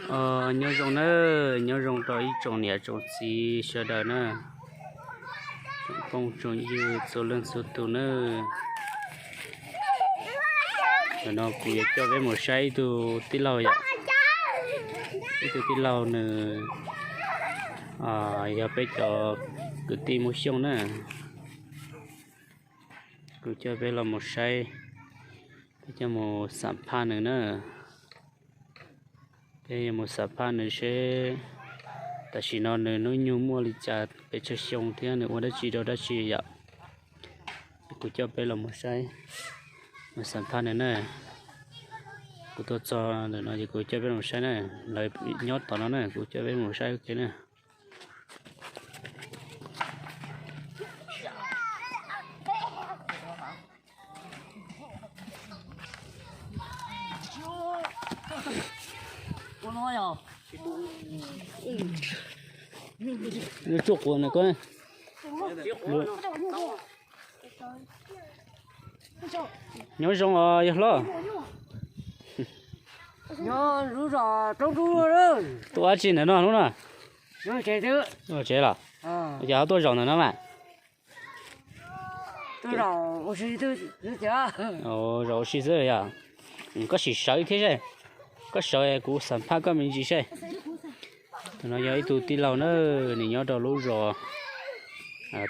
Nyob zoo na, nyob zoo rau ib tsoom niam tsoom txiv sawv daws na, tsoom phooj tsoom ywg txhua leej txhua tus na. Ntawm no kuv yuav coj peb mus saib ib tug tij laug yom. Ib tug tij laug nws yog peb cov kwv tij Hmoob Xyooj na. Kuv coj peb los mus saib, peb coj mus xam phaj nws na. Peb yuav mus xam phaj nws seb tam sim no nws hnub nyoog muaj li cas pes tsawg xyoo thiab nws ua dab tsi rau dab tsi yom. Kuv coj peb los mus saib, mus xam phaj nws na. Kuv tuaj txog ntawm no ces kuv coj peb los saib na. Lawv nyob tom no na, kuv coj peb mus saib ua ke na. Tsuj quav na koj. Nyob zoo os yawg hlob. Tuaj dab tsi ntawm no hnub no? Tsev los? Ces ho tuaj zaum ntawm no mas. Zaum ua si xwb yog. Koj sim sawv thiab seb, koj sawv kuv xam phaj koj me ntsis seb. Tus no yog ib tug tij laug na, nws nyob rau lub zos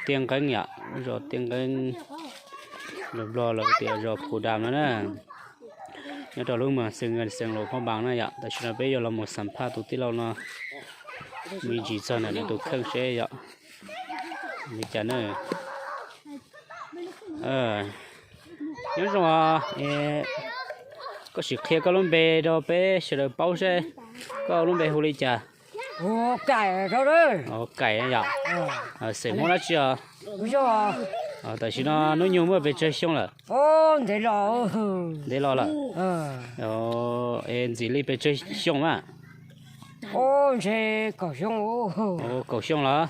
Tiaj Nqeeb yom, lub zos Tiaj Nqeeb, los Nplog lawv tias zos Phu Dam no na. Nyob rau lub moos Xeev Laus Phaj Npaas na yom. Tam sim no peb yuav los mus xam phaj tus tij laug no me ntsis txog ntawm nws tus kheej seb yom, li cas na. Nyob zoo, koj sim qhia koj lub npe rau peb sawv daws paub seb koj lub npe hu li cas. Kaim yom. Xeem Hmoob dab tsi os? Tam sim no hnub nyoog muaj pes tsawg xyoo lawm? Ntev los lawm. Ntxim li pes tsawg xyoo na? Kaum xyoo los?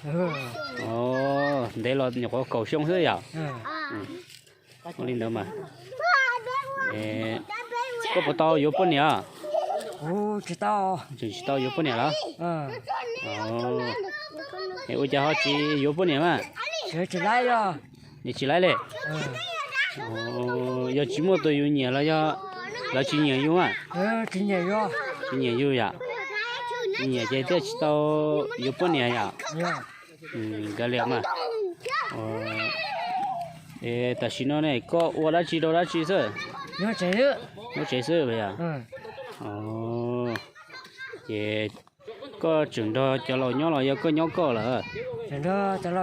Ntev los nyuam qhuav kaum xyoo xwb yom. Ua li ntawd mas, koj puas tau yuav poj niam? Tseem tsis tau yuav poj niam los? Es ua cas ho tsis yuav poj niam mas? Nim tsis laib li. Yog tsis muaj tus yus nyiam los yog lawv tsis nyiam yus? Tsis nyiam yus yom? Tsis nyiam ces thiaj tsis tau yuav poj niam yom? Kav liam mas. Es tam sim no ne koj ua dab tsi rau dab tsi xwb? Nyob tsev xwb yom? Ces koj tseem nrog cov laus nyob los yog koj nyob koj lawm? Nrog cov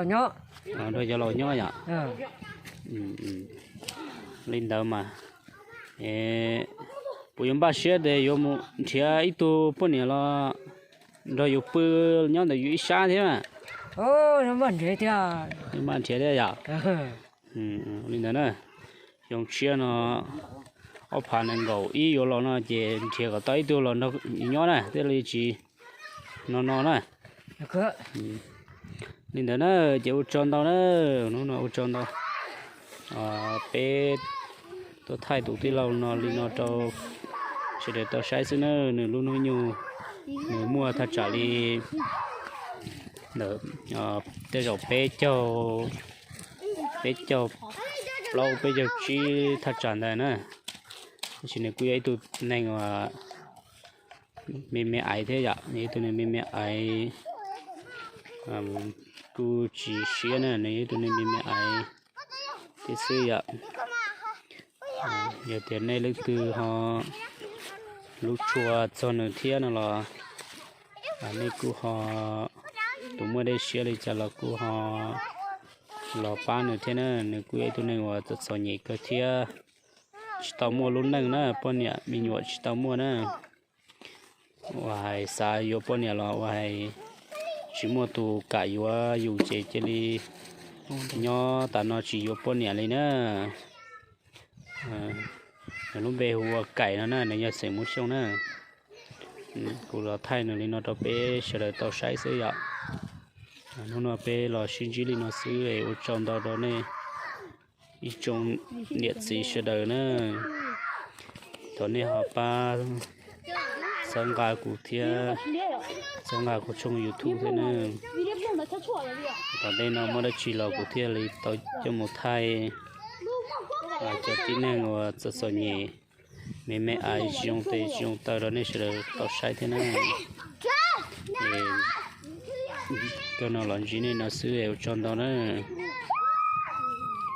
laus nyob yom? Li ntawd mas, puas yuav npaj siab tias yuav mus nrhiav ib tug poj niam los nrog yus pw nyob ntawm yus ib sab thiab? Npaj nrhiav thiab yom? Li ntawd na, xyoo tshiab no ob phav nees nkaum ib yuav los no ces nrhiav kom tau ib tug los nrog yus nyob na thiaj li tsis no no na. Li ntawd na, ces ua tsaug ntau na, hnub no ua tsaug ntau. Peb tuaj thaij tus tij laug no li no rau sawv daws tau saib xwb na. Nws lub hnub nyoog nws muaj thaj tsam li ntawm tej zaum peb caug, peb caug plaub peb caug tsib thaj tsam ntawd na. Tab sis nws kuj yog ib tug neeg uas me me aiv thiab yom, nws yog ib tug neeg me me aiv, kuj tsis siab na, nws yog ib tug neeg me me aiv thiab xwb yom. Yog tias nej leej twg ho hlub tshua txog nws thiab no los nej kuj ho, tus muaj dej siab li cas los kuj ho los pab nws thiab na. Nws kuj yog ib tug neeg uas txom txom nyem kawg thiab, tsis tau muaj lub neej na, poj niam me nyuam tsis tau muaj na. Uas hais xav yuav poj niam los uas hais tsis muaj tus kam yuav yus ces cia li nyob tas no tsis yuav poj niam li na. Nws lub npe hu ua Kaim no na, nws yog xeem Hmoob Xyooj na. Kuv los thaij nws li no rau peb sawv daws tau saib xwb yom. Hnub no peb los sib ntsib li no xwb es ua tsaug ntau rau nej ib tsoom niam txiv sawv daws na. Thov nej ho pab txhawb nqa kuv thiab, txhawb nqa kuv tshooj YouTube thiab na. Tom ntej no muaj dab tsi los kuv thiaj li tau coj mus thaij cov tib neeg uas txom txom nyem, me me ais tsis zoo tes tsis zoo taw rau nej sawv daws tau saib thiab na. Koj no los ntsib nej no xwb es ua tsaug ntau na.